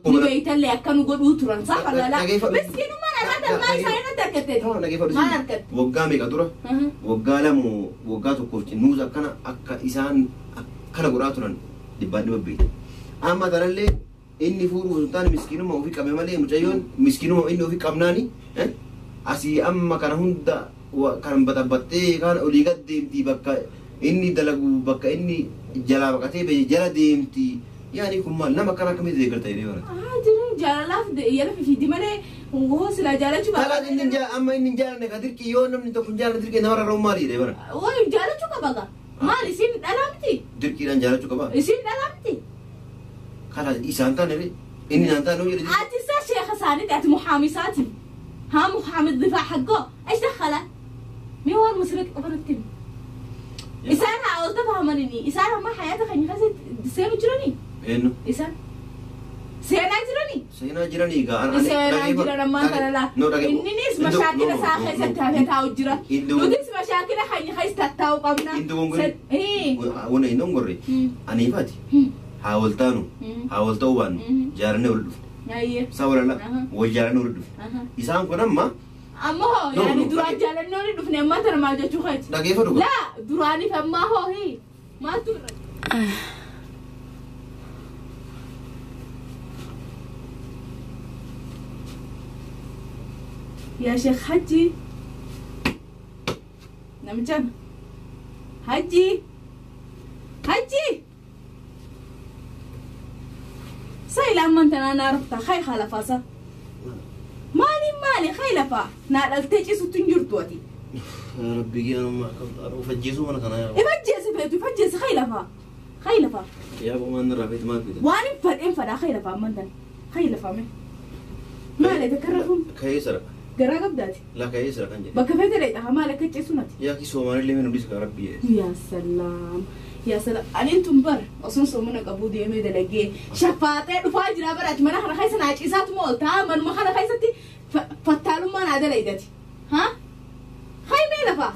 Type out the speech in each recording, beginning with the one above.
Ni beeytallee akka nu godhuu turan sax wala laa. Dhageeffadhu. Miskiinummaan arratan maa isaan irratti argatte? Ta'u dhageeffadhu. Maal argatte? Waggaa meeqa dura? Waggaa lamu waggaa tokkoof nuus akkana akka isaan akkana godhaa turan dhibbaan dhibba beektu. Amma tanallee inni fuudhuuf osoo hin taane miskiinuma ofii qabe malee mucayyoon miskiinuma inni ofii qabnaani asii amma kana hunda kan baxabbaxxee kan olii gad deemti bakka inni dalagu bakka inni jalaa baqatee ba'e jala deemti. Yaani kun maal nama akkana akkamitti deeggarta jedhee barata. Jiru jaalalaaf yala fifiidi malee hoo silaa jaalachuu Kalaas inni hin amma inni hin jaalanne ka dirqii yoo namni tokko hin jaalanne dirqii nama rarra'u maali jedhee bara. Woo jaalachuu qaba gaa. Maal isin dhalaa miti? Dirqiidhaan jaalachuu qaba. Isin dhalaa miti? Kalaas isaan taane ree inni naan taane hoo jedhe. Ati isa sheekha isaaniiti ati muhaamisaati. Haa muhaamid difaa haggoo ايش دخله؟ مين هو المسرق قبل Isaan haa ol tafahamanini. Isaan amma hayaata keenya keessatti seenu jiranii? Eenyu? Isaan seenaa jiranii? Seenaa jiranii egaa. Seenaa jiran ammaan kana laa. Inninis mashaakila isaa keessatti hafee taa'u jira. Nutis mashaakila keenya keessa tattaa'u qabna. Wanna hin dongorre aniifaati. Haa wal taanu haa wal ta'uu baannu jaaranee wal dhufne. Isaa walala wal jaaranee wal dhufne. Isaan kun amma Amma hoo yaani duraan jaalannoo ni dhufne ammaa tana maal jechuu keeti? Dhageeffadhu. Laa duraaniif ammaa hoo hii maaltu irra? Yaa Sheekh Hajji namichaan Hajji Hajji sayla amman tanaa naa rafta khay khalafaasa maali maali khay lafaa naa dhaltee ciisutti hin jirtu ati. Rabbi kiyya ufajjeesuu mana kanaa yaa. Ifajjeesi feetu ifajjeesi khay lafaa khay lafaa. Yaa bomaan irraa feetu maal feete? Waan hin fadheen fadhaa khay lafaa amman tana khay lafaa mee. Maali takka rafuun? Ka'ee sara. Garaa qabdaati. Laa ka'ee sara kan jedhe. Bakka feete dheedha maal akka ciisu nati. Yaa ki soomaalillee mee nuti ka rabbi. Yaa salaam. Yaa salaam. Aniin tun bara osoon soomana qabuu deemee dalagee shafaaxee dhufaa jira bara ati mana kana keessa naa ciisaatu moo taa manuma kana keessatti fattaalummaa naa dalaydati. Haa? Hay mee lafaa?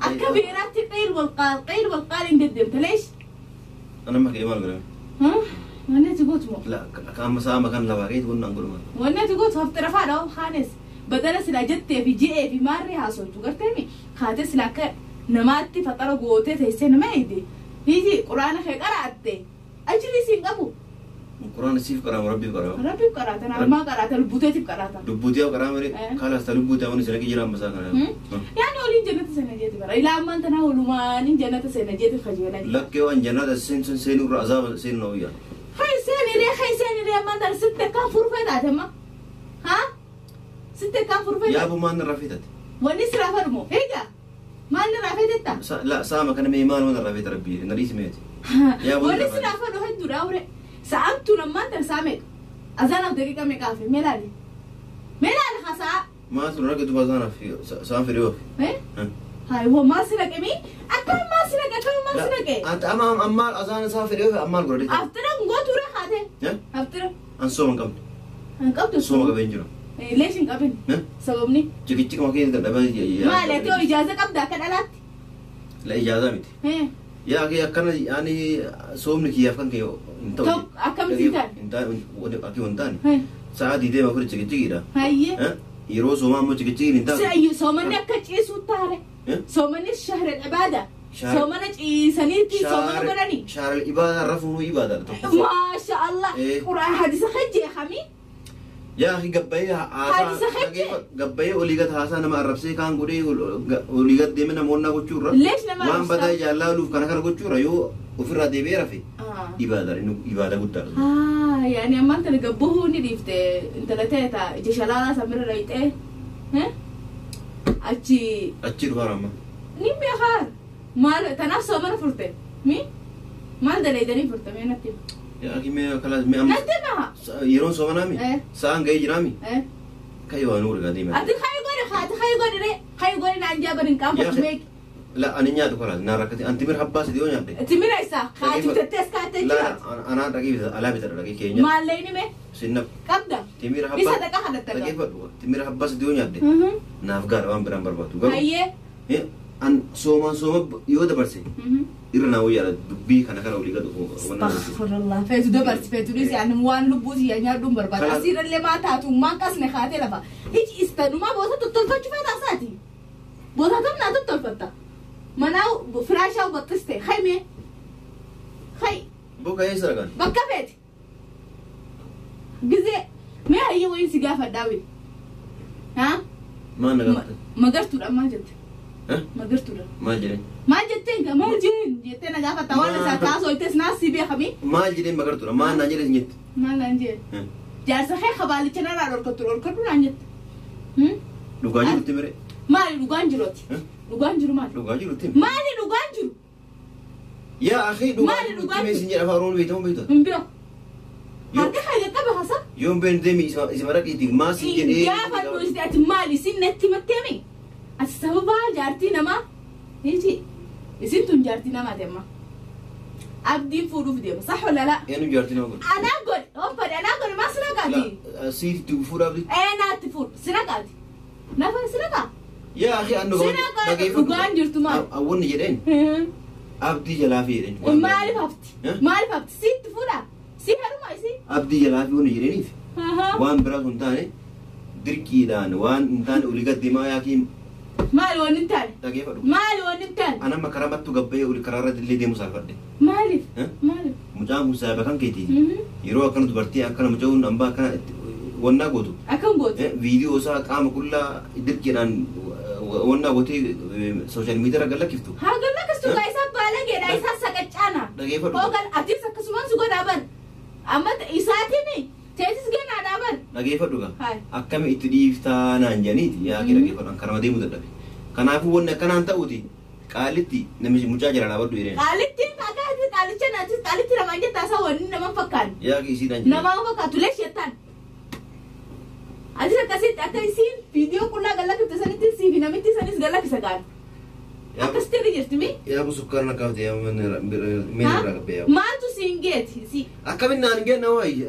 Akka beeraatti qeyil wal qaal qeyil wal qaal hin deddeemte leesh? Anamma ka'ee maal godhame? Haa? Wanni ati gootu moo? La akka amma sa'a makan lafaa ka'eetu wanni an godhu maal? Wanni ati gootu haftee rafaadha hoo haanes. Badala silaa jettee fi ji'ee fi maarree haasoftu garteemi kaatee silaa akka namaatti faxara gootee teessee nama eegde. Hiiti quraana kee qara'atte ajrii siin qabu. Quraana siif qara'amu rabbiif qara'amu. Rabbiif qara'ata namaa qara'ata lubbuteetiif qara'ata. Lubbuutii qara'aa malee kaalaas ta lubbuutii amani sana jira amma isaa kana. Yaani oliin jannata seena jeeti bara. Ilaa ammaan tanaa olumaaniin jannata seena jeeti kajeelaa. Lakkee waan jannata seen seenuu irra azaaba seenuu na wayyaa. Hay seeniree hay seeniree ammaan tana sitti akkaan furfee taate amma. Haa? Sitti akkaan furfee taate. Yaa bumaan irraa feetate. Wanni siraa fadhumoo? Egaa maal irraa feetetta? La saama kana mee maal waan irraa feete rabbi na dhiisi meeti. Wanni siraa fadhu hedduudha ure. Sa'aan tun ammaan tan sa'a meeqa? Azaanaaf daqiiqa meeqa hafe? Mee laali. Mee laali haa sa'a. Maal tun raga duba azaanaaf sa'aan fedhee ofi. Hayi hoo maal si naqe mii? Akkam maal si naqe akkam maal si naqe? Anta amma amma azaana sa'a fedhee ofi ammaal godhate. Haftira gootu ure haate. Haftira. An sooma hin qabne. Hin qabdu. Sooma qabee hin jiru. Leesh hin qabin. Sababni? Jikichikuma keessa dadhabaa. Maali ati hoo ijaaza qabda akka dhalaatti? La ijaaza miti. Yaa kee akkana yaani soomni kiyyaaf kan kee hin ta'u. Akkamitti hin taane? Hin taane akki hin taane. Sa'a 24 jikichikiidha. Hayyee. Yeroo soomaa immoo jikichikiin hin taane. Soomanni akka ciisuu taare. Soomanni shahra ibaada. Soomana ciisaniitti soomana godhani. Shahra ibaada rafuun ibaada tokko. Maasha Allah. Quraan hadisa hajjee hamii. Yaa akhi gabbayee haasaa gabbayee olii gad haasaa nama arrabsee kaan godhee olii gad deeme namoonni gochuurra waan badaa jaalaaluuf kana kana gochuurra yoo ofirraa deebi'ee rafe ibaada inni ibaada guddaadha. Yaani ammaan tana gabbuhuu ni dhiifte intala teeta ija shalaalaa samirra dhayxee achi. Achi dhufaa amma. Ni beekaa maal tanaaf soomana furte mi maal dalaydanii furte mee natti hima. Yaa akhi mee kalaas mee amma. Natti hima. Yeroon soomanaami? Sa'aan ga'ee jiraami? Kai waan urgaa deema. Ati kai godhi ati kai godhi ree kai godhi naan jaaban hin qaanfatu meeqi. La ani nyaatu kalaas naa rakkate an timir habbaa sidii yoo nyaadhe. Timira isaa haati bitattee as kaa'attee jiraatu. Anaa dhaqee bita alaa bitadha dhaqee keenya. Maallee mee? Sinna. Qabda. Timira habbaa. Isa dhaqa hadatta. Dhaqeeffadhu timira habbaa sidii yoo nyaadhe. Naaf gaara waan biraan barbaadu. Hayyee. An soomaan sooma yoo dabarse. Irra naa wayyaadha dubbii kana kana olii gad wannan. Astaghfirullah. Feetu dabarsi feetu dhiisi ani waan lubbuu siyya nyaadhuun barbaada. Kalaas. Asiirrallee maa taatu maan qasne kaatee lafa. Hici istanumaa boota tottolfachuu feeta asaati. Boota tam naa tottolfatta. Manaa firaashaa baxxiste haymee. Hay Boka eessa dhagaan? bakka feete. Gizee mee hayyee wayiin si gaafadhaa wii. Haa? Maal na gaafatan? Magartuudha maal jette? Eh? Magartuudha. Maal jedheen? Maal jetteen gaa maal jeen jettee na gaafatta waan isaa taasoo ittees naas si beekami. Maal jedheen magartuudha? Maal naan jedheen jette? Maal naan jeen? Eh? Jaarsa kee kabaalicha narraa dhorkattu dhorkadhu naan jette. Dhugaa jirutti mire? Maali dhugaan jiruuti? Eh? Dhugaan jiru maali? Dhugaa jirutti. Maali dhugaan jiru? Yaa akhi dhugaa Maali jirutti dhugaa mee jiru? isin jedha afaan Oromoo beektamu beektaa? Hin beeku. Harka kee qabe hasa. Yoon beeknu deemi isa maraqiiti maa si jedhee. Gaafa dhusti ati maali isin natti matteemi? Ati sababa jaartii namaa? Hiiti. Isin tun jaartii namaati amma. Abdiin fuudhuuf deema. Sax wala laa? Eenyu jaartii nama godhe? Anaa godhe. Oon fedhe anaa godhe maa sina qaati? Siif fuudhaaf Ee naatti fuudhu. Sina qaati. Nafa sina qaa? Yaa akhi an Sina qaati dhugaan jirtu maali? Awwanni jedheen abdii jalaa fi jedheen. Maaliif hafti? Eh? Maaliif hafti? Sitti fuudha? Si haruma isi? Abdii jalaa fi wanni jedheeniif waan biraa sun taane dirqiidhaan waan hin taane olii gad deemaa yaakiin Maali wanni hin taane? dhageeffadhu. Maali wanni hin taane? An amma karaa mattuu gabbayee olii karaarra illee deemu saalfadhe. Maaliif? Eh? Maaliif? Mucaan kun saayiba kan keeti. Yeroo akkana dubartii akkana mucaan hambaa akkana wannaa gootu. Akkam gootu? Viidiyoo isaa qaama qullaa dirqiidhaan wannaa gootee sooshaal miidiyaa irra gallakkiftu. Haa galla akkasitu gaa isaa baalageedha isaa saqaccaana. Dhageeffadhu. Hoogal atis akkasumaan si godhaa bar. Amma isaatiin teessis gannaadhaa bar. Dhageeffadhu gaa. Hai. Akkami itti dhiiftaa naan jedhaniiti yaa kee dhageeffadhu an karama deemuu dadhabe. Kanaafuu wanni akkanaan ta'uuti qaalitti namichi mucaa jala dhaabadhu jedheen. Qaalittiin akka qaalicha naatis qaalitti namaan jettaa isaa wanni nama fakkaan. Yaa kee isiidhaan jedheen. Namaa fakkaatu leesh jettaan. Atis akkasitti akka isiin viidiyoo qullaa gallakkifte sanitti siifi namitti sanis gallakkisa gaara. Akkasitti irra jirti mi? Yaa bu sukkaara na kaafte yaa meen irraa qabbee yaa. Maaltu siin geeti si? Akkamiin naan genna wayi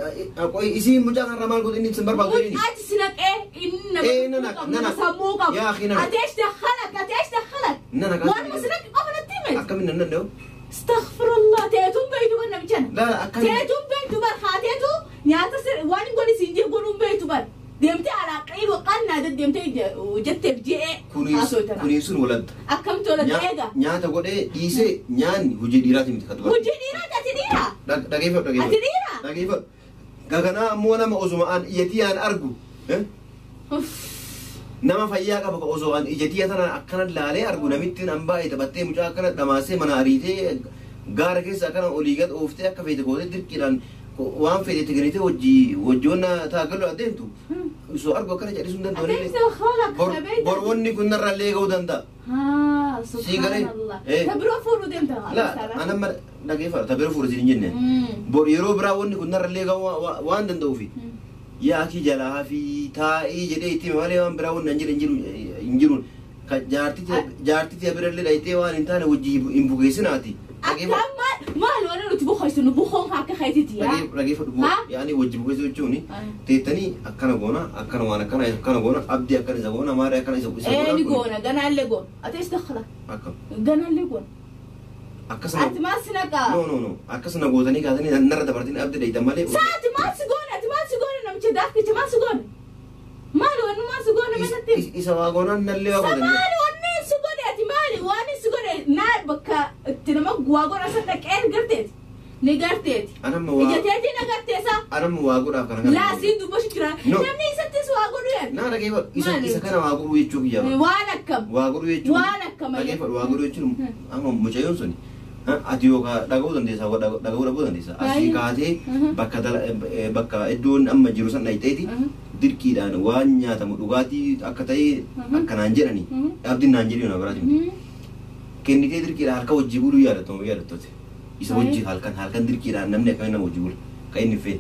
isiin mucaa kanarraa maal gootu inni sin barbaadu jedhini. Mucaati si naqee inni nama Eh, nana, qabu, nana. sammuu qabu. Yaa akhi, nana. Ati eesh dakhalak, ati eesh dakhalak. Nana kaafte. Waanuma si naqe qofa natti himete. Akkamiin nan danda'u? Astaghfirullah, teetuun beeytu bar namichana. Laa akkamiin. Teetuun beeytu bar haateetu nyaata waan hin godhi siin jee godhuun beeytu bar. Deemtee alaa qeeyil waqaan deemtee jetteef je'ee haasoo Kuniif sun waladda. Akkam tola eega. Nyaata godhee dhiisee nyaanni hojii dhiiraati miti kan dubartii. Hojii dhiiraa ati dhiiraa? Dhageeffadhu dhageeffadhu. Ati dhiiraa? Dhageeffadhu. Gaganaa ammoo nama osuma an ijattii aan argu nama fayyaa qaba osoo an ijattii tana akkana laalee argu namittiin an baay'ee taphattee mucaa akkana dhamaasee mana ariitee gaara keessa akkana olii gad ooftee akka feete gootee dirqiidhaan waan feete itti kennitee hojii hojjoonna taagalu adeemtu osoo argu akkana jedhisuu hin danda'u. Ati dakhalak Bor wanni kun narraallee ga'uu danda'a. Haa, Sii galee? subhanallah. Eh. Ta biroo fuudhuu deemta. La an amma dhageeffadha ta biroo fuudhu siin hin jenne. Bor yeroo biraa wanni kun narrallee ga'uu waan danda'uufi. Yaa akii jalaa hafii taa'ii jedhee itti hime malee waan biraa wanni hin jiru hin jiru. Jaartii tiyya birallee dhayitee waan hin taane hojii hin bugeessinaati. Akka maal waan nuti bukoysu bukoon akka keetiiti yaa. Dhageeffadhu Ha? yaani wajji bugeessu jechuun teettanii akkana goona akkana waan akkana akkana goona abdii akkana isa goona maaree akkana isa Ee ni goona. goona ganaallee goona. Ati ees dakhala Akkam ganaallee goona. akkasuma. Ati maal si naqaa? No no no akkasuma gootanii kaasanii narra dabartanii abdii dhayitan malee. Saa ati maal si goone ati maal si goone namicha daakkicha maal si goone? Maali wanni maal si goone meeshaatti? Isa waa goonaan nallee waa Sa gootanii. maali wanni si godhe ati maali waan si godhe naa bakka itti nama waa godha san dhaqee garteeti. Ni garteeti. Anamma waa Ija teetii na garteessa. anamma waa godhaaf kana kana. Laa siin dubbashi jira. No. Namni isattis waa godhu yaadu. Naa dhageeffadhu isa Maali? isa kana waa godhuu jechuu kiyya. Waan akkam. Waa godhuu jechuun. Waan akkam ayya. Dhageeffadhu waa godhuu jechuun amma mucayyoon suni ati yookaan dhaga'uu dandeessa dhaga'uu dhabuu dandeessa. Asii Baay'ee. kaatee Mhm. bakka bakka iddoon amma jiru san dhayiteeti Mhm. dirqiidhaan waan nyaatamu dhugaatii akka ta'e Mhm. akkanaan jedhani Mhm. abdiin naan jedhani na biraati miti. Kennitee dirqiidhaan halkan hojii buluu yaadattu yaadattote. Isa Baay'ee. hojii halkan halkan dirqiidhaan namni akkamiin nama hojii bula kan inni fedhe.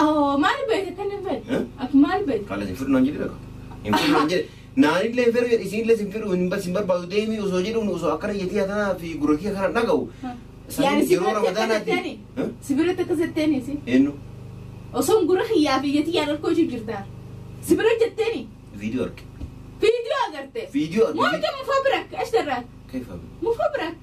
Oh, maal beekte kan hin fedhe? Eh? Akka maal beekte? Kala sin fedhu naan jedhe dhaqa. Hin fedhu naan jedhe. Naanillee hin fedhu jedhe isinillee sin fedhu hin sin barbaadu deemii osoo jedhuun osoo akkana ijattii kanaa fi gurra kiyya kana dhaga'u. Yaani si Yeroo biratti akka ramadaanaati. jetteeni? Si biratti akka jetteeni si? Eenyu? Osoo gurra kiyyaa fi ijatti yaada harka hojii jirta. Si bira jetteeni? Viidiyoo arge. Viidiyoo agarte. Viidiyoo arge. Morga mufa birak, ash darrak. Kayfa? Mufa birak.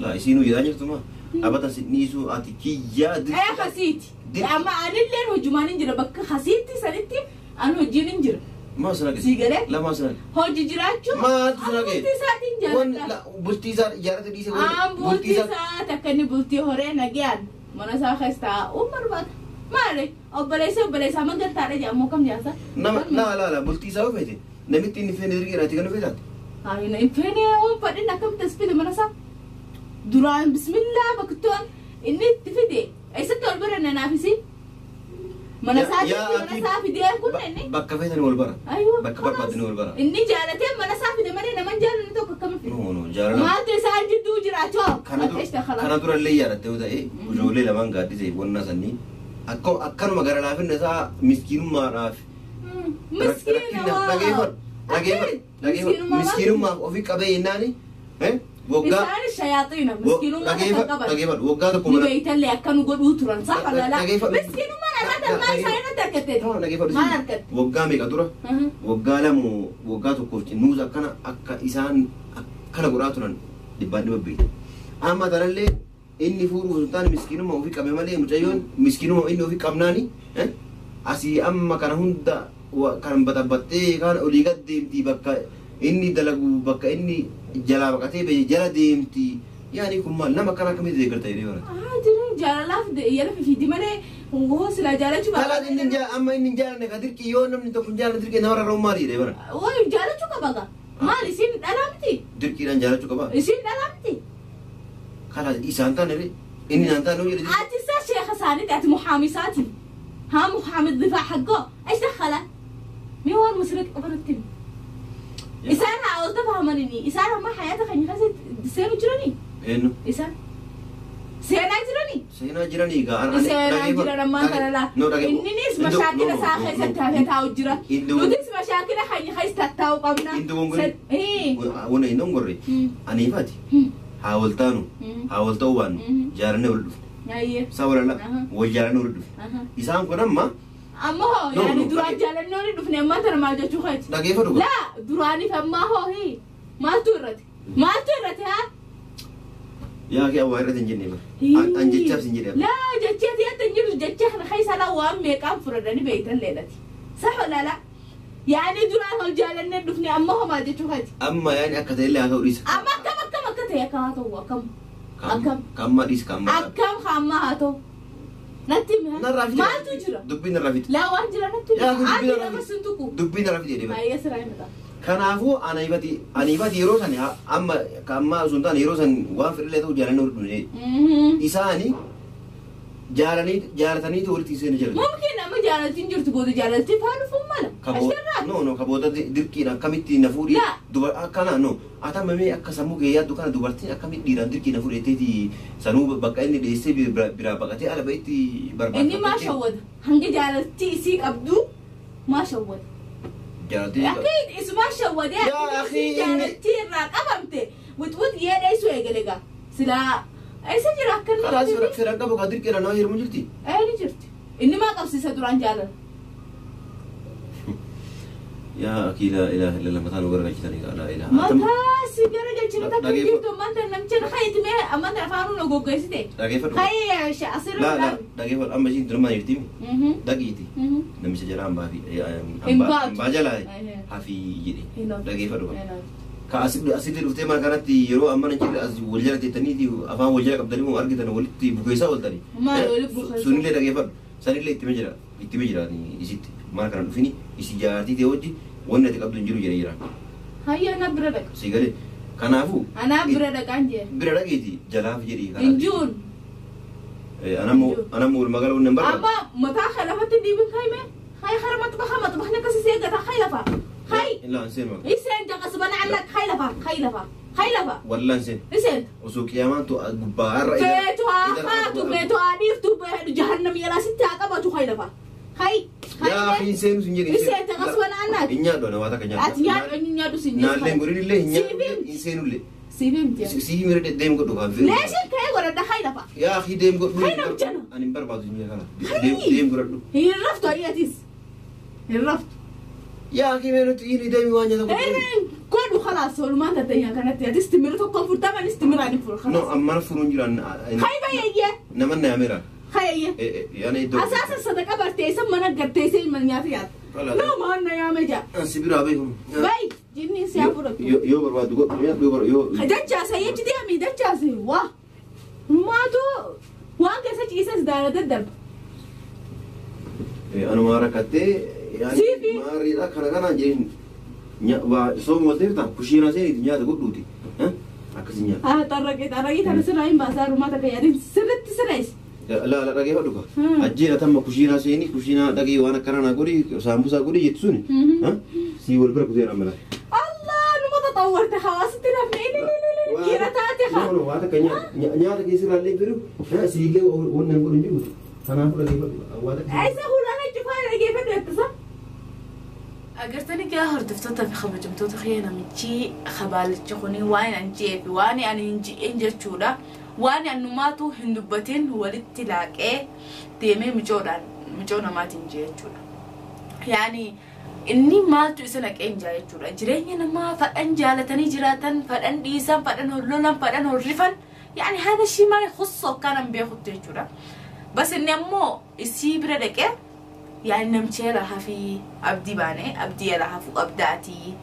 Laa isiinuu jedhaa jirtu maa abata si dhiisuu ati kiyyaa Ee kasiiti. Amma anilleen hojumaan hin jira bakka kasiitti sanitti an hojiin hin jira. Maa sana Sii galee? Lamaa sana Hojii jiraachuu Maaltu sana ga'e? bultii isaatiin jaalladha. Bultii isaa ijaarrate dhiise Aan bultii isaa takka inni bultii horee nagayaan mana isaa keessa taa'uu barbaada. Maali obboleessa obboleessaa magantaadha jedhamu kam jaasa? Nama laa laa laa bultii isaa ufeete namitti inni feene dirqee irratti kan ufeetaati. Ayina hin feene waan fadhin akkamitti as fide mana isaa? Duraan bismillaa baktoon inni itti fide eessatti ol bara nanaafisi? Mana isaa mana isaa fidee kun inni. Bakka feetan wal bara. Aywa. Bakka barbaadani wal bara. Inni jaalatee mana isaa fide malee nama hin jaalanne tokko akkamitti fide? No no jaalala. Maaltu isaan jidduu jiraachoo? Kana dura illee yaadatte yoo ta'e ijoollee lamaan gaaddisee wannaa sanii akkanuma gara laafinna isaa miskiinummaadhaaf Miskiina waa. Dhageeffadhu dhageeffadhu miskiinummaaf ofii qabee yennaani waggaa Isaan shayaaxiina miskiinummaa kan qaban. Dhageeffadhu waggaa tokko Ni mana beeytallee akka nu godhuu turan safa lala. Dhageeffadhu. Miskiinummaan irratti maal isaan irratti argatte? Dhageeffadhu Maal argatte? Waggaa meeqa dura waggaa lamu waggaa tokkoof nuus akkana akka isaan akkana godhaa turan dhibbaan dhibba beektu. Amma tanallee inni fuudhuuf osoo hin taane miskiinummaa ofii qabe malee mucayyoon miskiinummaa inni ofii qabnaani asii amma kana hunda kan baxabbaxxee kan olii gad deemti bakka inni dalagu bakka inni jalaa baqatee ba'e jala deemti yaani kun maal nama akkana akkamitti deeggarta jedhee barata. Jiru jaalalaaf yala fifiidi malee hoo silaa jaalachuu Kalaas inni amma inni hin jaalanne ka dirqii yoo namni tokko hin jaalanne dirqii nama rarra'u maali jedhee barata. Woo jaalachuu qaba gaa maal isiin dhalaa miti Dirqiidhaan jaalachuu qaba. isiin dhalaa miti. Kalaas isaan taane inni naan taane hoo jedhe. Ati isaa sheekha isaaniiti ati muhaamisaati. ها محامي الدفاع حقه ايش دخله؟ مين هو المسرق قبرتني؟ إسان عاوز تفهمني إسان ما حياتك خليني خسرت سينو جراني إنه إسان سينا جراني سينا جراني قال سينا جراني ما ترى لا إني نيس مشاكل ساخي ستة تاو جرا نودس مشاكل خليني خيس تاو قمنا إيه وانا إندو غوري أنا يفاتي حاولتانو حاولتو وانو جارني ولدف سا ولا لا وجارني ولدف إسان كنا ما أما هو يعني دران جالنوني دفني ما ترى ما جاتو خيت لا دراني فما هو هي ما تورت ما تورت ها يا أخي أبو هريرة تنجني ما أنجتشاف سنجني لا جتشاف يا تنجني جتشاف خيس على وامي كان فردني بيت الليلة صح ولا لا؟ يعني دران هو جالني دفني أما هو ما جاتو خيت أما يعني أكتر اللي هذا وريس أما كم كم أكتر يا كم كم كم كم ما ريس كم كم خامة هاتو نتيمها ما تجرى دبين الرافيت لا وانجرى نتيمها عادي لما سنتكو دبين الرافيت يا ما يسرع متى كنافو أنا يبتي أنا يبتي يروسني أما كأما زندان يروسن وافر اللي تو جالني ورد إساني جالني جالتني تورتي سين جالني ممكن أما جالتين جرت بود جالتي فانو فمالا كابو نو نو كابوتا دركينا كميتي نفوري دبر أكنا نو أتا ممي أكسمو جيا دكان دبرتين أكمل ديران دركينا نفوري تيجي سنو بقى إني ديسي برا بقتي على بيتي بربا إني ما شود هنجي جالتي سيك أبدو ما شود جالتي أكيد اسمه شود يا أخي جالتي راقبمتي وتود يا ليسو يقلقا سلا أي سجل أكل خلاص فرقة بقدر كنا ناهير مجلتي أي نجرت إني ما قبسي سدران جالا يا أخي لا إله إلا الله مثلا وقرأ كتاني لا إله ما تاسي قرأ كتاني تكلم ما أنت نمشي خيط ما أما أنت فارون وجوجيستي خي شيء أصير لا لا دقيقة أما شيء درما يفتيم دقيقتي نمشي جرام بافي أم باجلا هافي جدي دقيقة كأسيد أسيد الوقت ما كانت يرو أما نجيل أز وجرة تاني دي أفهم وجرة قبل مو أرجع تاني ولدت بقيسة ولتاني سوني لي دقيقة سوني لي إتمجرا إتمجرا إيشيت ما كان فيني إيش جارتي تيوجي وانا تقبل نجيل جريرا هيا أنا بردك سيجاري كنافو أنا بردك عندي بردك إيدي جلاف جري إنجون أنا مو المقالة والنمبر أما متى خلفت دي بخيمة خي خرمت بخمت بخنا كسيسة خيلفة خي لا نسين ما إيش أنت غصبا عنك خيلفة خيلفة خيلفة والله نسين إيش أنت وسوق يا تو جبار فيتو خاتو فيتو عرفتو جهنم يا ستة قبتو خيلفة خي يا أخي إنسان سنجري إيش أنت غصبا عنك إنيا دونا واتا كنيا أتنيا إنيا دو سنجري نالين غوري لله إنيا إنسان ولا سيبهم سيبهم ديم قدو ليش كي غوري ده خيلفة يا أخي ديم قدو خيلفة جنا أنا مبر بعض إنيا خلا ديم قدو هي رفت هي تيس هي رفت يا أخي ما نتيني دايما وانيا كله خلاص. Khalaas oolmaan tatteenyaa kanatti atis timira tokko furtamanis timiraan hin furu. No amma furuun jiran. Hayba yeyyee. Nama na yaamera. Hayye. Yaani iddoo. Asaasa sadaqa barteessa mana garteessee mana nyaata yaata. Khalaas. No maan na yaame jaa. Si biraa beeku. Bay jinni si haa fudhatu. Yoo barbaadu godhu yoo. Dachaasa jechi deemi dachaasa waa. Maatu waan keessa ciises daala daddarba. Anuma rakkattee yaani maariidha kana kanaan jedhin sooma waltee ta'a kushiinaa seeniiti nyaata godhuuti. Akkasii nyaata. Ah xarraqee xarraqee tana sirraa hin baasaa rumaa takka yaadin sirriitti sirreessi. La dhagee dhufa. Ajjeera tamma kushiinaa seeni kushiinaa dhagee waan akkana naa godhi saambusaa godhi jettu suni. Si wal bira kuteera mala. Allah numa tatawwarte hawaasatti rafne dhiira taate haa. No waan takka nyaata keessirraa illee jiru siillee waan hin godhu hin jiru. Kanaafuu dhagee waan takka. Isa hulaana cufaa dhageeffadhu ittisa. Agartanii gaa hordoftoota fi kabajamtoota kiyya namichi kabaalichi kuni waan an je'ee fi waan ani hin je'in jechuudha. Waan annumaatu hin dubbatin walitti laaqee deemee micoodhaan micoo namaatiin je'e jechuudha. Yaani inni maaltu isa naqee hin jaa jechuudha. Jireenya namaa fadhan jaalatanii jiraatan, fadhan dhiisan, fadhan hollolan, fadhan horrifan. Yaani haada shii maa khussu akkaan beekutti jechuudha. Bas inni ammoo isii bira dhaqee yaani namchee lahaa fi abdii baane abdii lahaa fu qabdaatii.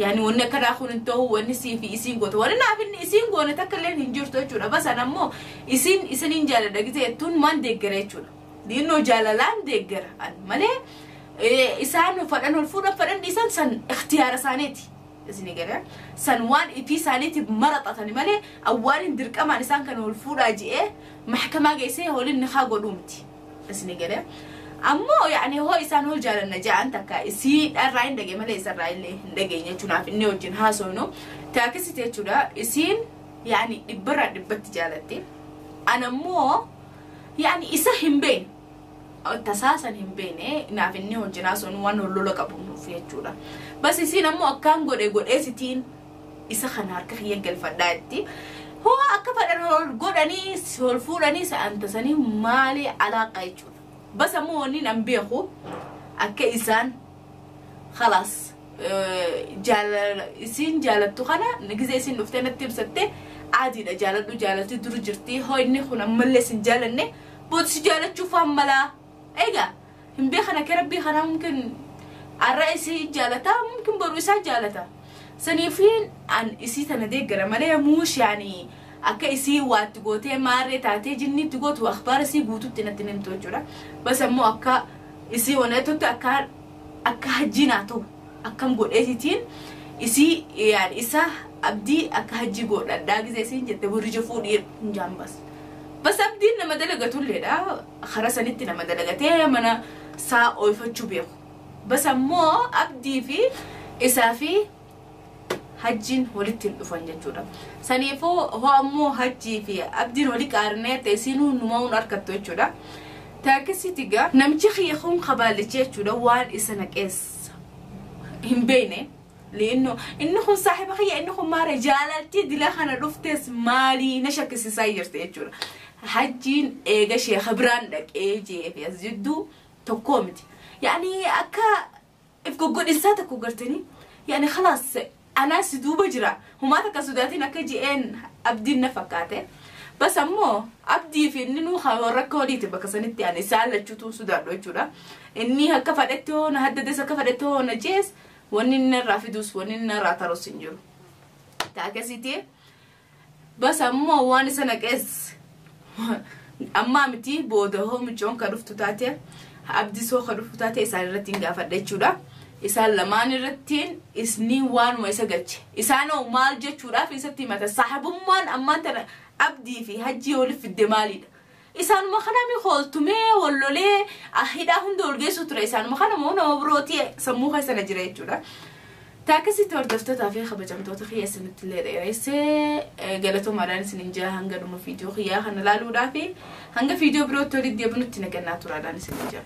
Yaani wanni akkanaa kun hin ta'u wanni sii fi isiin goote wanni naaf inni isiin goone takka illee hin jirtu jechuudha. Bas an ammoo isiin isiniin jaaladha gisee jettuun maan deeggara jechuudha. Dhiinnoo jaalalaan deeggara an malee isaan fadhan ol fuudhan fadhan dhiisan san ikhtiyaara isaaniiti. Isinii gara san waan ifii isaaniitiif maraxatani malee awwaan hin dirqamaan isaan kana ol fuudhaa ji'ee maxkamaa geessee holiin nikaa godhuu miti. Isinii gara ammoo yaani hoo isaan hol jaalanna ja'an takka isii dharraa hin dhagee malee isarraa illee hin dhageenye jechuudhaaf inni wajjin haasofnu taakisiti jechuudha. Isiin yaani dhibbarraa dhibbatti jaalatti. An ammoo yaani isa hin beekne. Tasaasan hin beekne naaf inni wajjin haasofnu waan hollola qabu jechuudha. Bas isiin ammoo akkaan godhe godhee sitiin isa kana harka kiyya galfadhaa jetti. Hoo akka fadhan ol godhanii ol fuudhanii sa'an tasanii maali alaaqa jechuudha. Bas ammoo wanni an beeku akka isaan khalaas jaalala isiin jaalattu kana gisee isiin dhuftee natti ibsatte aadiidha jaaladhu jaalalti duru jirti hoo inni kun ammallee isin jaalanne booda si jaalachuuf waan malaa egaa hin beekan akka rabbii kanaa mumkin arra isii jaalata mumkin boru isaa jaalata saniifiin an isii tana deeggara malee muush yaani akka isii waatti gootee maarree taatee jinniitti gootu akhbaara isii guututti natti himtu jechuudha. Bas ammoo akka isii wanatotti akka akka hajjiin haa ta'u akkam godheetitiin isii yaani isa abdii akka hajji godhadhaa gisee isiin jette burrija fuudhii hin jaan bas. Bas abdiin nama dalagatulleedha. Karaa sanitti nama dalagatee mana saa ooyifachuu beeku. Bas ammoo abdii fi isaa fi hajjiin walitti hin dhufan jechuudha. Saniifuu hoo ammoo hajjii fi abdiin walii qaarnee ta'e isiinuu numaa'uun argattu jechuudha. Taakisiiti gaa namichi kiyya kun kabaalichi jechuudha waan isa naqeessa hin beekne. Liinno inni kun saaxiba kiyya inni kun maara jaalaltii dila kana dhuftes maalii na shakkisiisaa jirti jechuudha. Hajjiin eega sheekha biraan dhaqee jee fi as jidduu tokkoo miti. Yaani akka if goggodhinsaa tokko gartanii yaani khalaas anaas duuba jira humaa takka sodaatiin akka ji'een abdiin na fakkaate. Bas ammoo abdii fi inni nuu warra akka waliiti bakka sanitti ani isaan lachuutu sodaadhu jechuudha. Inni akka fadhetti hoo na haddades akka fadhetti hoo na jees wanni inni irraa fidus wanni inni irraa tarus hin jiru. Taakasiiti bas ammoo waan isa naqees ammaa miti booda hoo micoon ka dhuftu taate abdis hoo ka dhuftu taate isaan irratti hin gaafadha jechuudha. Isaan lamaan irrattiin isni waanuma isa galche. Isaan hoo maal jechuudhaaf isatti himata. Saaxibummaan ammaan tana abdii fi hajjii waliif fidde maalidha? Isaanuma kana mi hooltumee wallolee hidhaa hunda ol geessu ture. Isaanuma kana moo nama birootii sammuu keessa na jira jechuudha. Taakasitti hordoftootaa fi kabajamtoota kiyya isinitti illee dheeressee galatoomaadhaan isinin jira hanga dhuma viidiyoo kiyyaa kana laaluudhaa fi hanga viidiyoo birootti walitti deebinutti nagannaa turaadhaan isinin jira.